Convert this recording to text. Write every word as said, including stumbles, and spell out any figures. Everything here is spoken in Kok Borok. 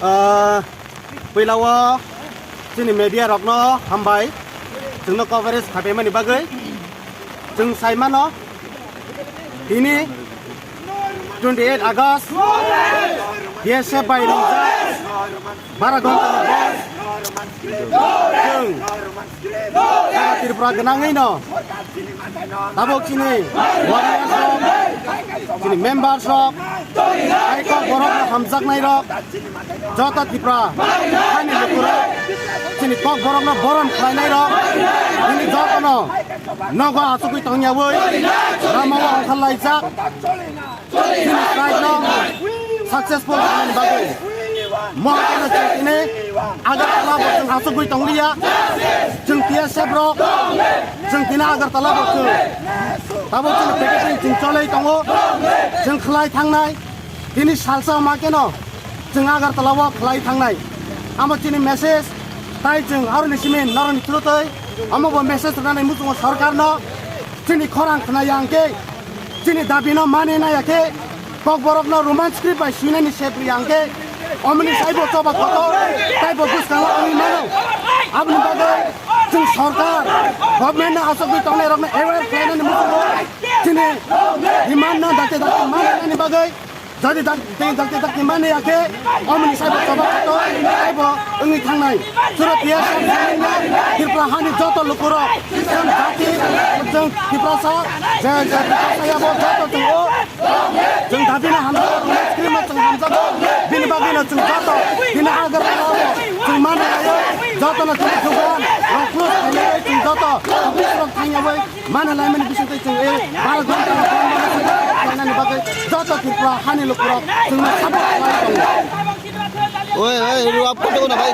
Ah, puila o chini media rokno hambai, chwngno coverage khapaimani bagwi. Chwng sai mano, tini twenty eight August, B S F bai ringjak bara ghonta ni bond. Chwng sara Tripura gwnangwi no tabuk chini warriors rok, chini members rok, tei kokborok no hamjaknai rok, joto Tripura hani lukurok, chini kokborok no boron khlainai rok, bini joto no nogo achugwi tongyawi lama o ongkhar laijak. Chini strike no successful khlainani bagwi Mahatma chwng tini Agartala bo chwng achugwi tongliya. Chwng T S F rok chwng tini Agartala bo chwng tabuk chwng packeting chwng cholwi tongo. Chwng khlai thangnai tini salsa ma keno chwng Agartala o khlai thangnai. Amo chini message, tai chwng aroni simi noroni through twi amo bo message rwnani muchungo sorkar no. Chini khorang khna ya hwnkhe, chini dabi no mani nai ya khe, kokborok no Roman script bai swinani sep ya hwnkhe, omoni saibo choba kotor, taibo bwskango wngwi mano. Aboni bagwi chwng sorkar, government no achugwi tongnai rok no aware khlainani muchungo chini demand no dakti dakti mani nani bagwi. Jodi dak-, tei dakti dakti mani ya khe, omoni saibo choba kotor, taibo wngwi thangnai. Sura T S F Tripura hani joto lukurok, chwng jati, chwng Tiprasa, je, je Tiprasa yabo joto chwng o, chwng dabi no hamjago, chwng screen no chwng hamjago, bini bagwi no chwng joto, bini Agartala o chwng mani laio, joto no chwng thugan, rok plus khainai chwng joto, office rok thangyawi, Mana laimani bisingtwi chwng e bara ghonta no khlainani bagwi joto Tripura hani lukurok chwngno support khlai tongo. Oi, oi, rwap koto na bhai.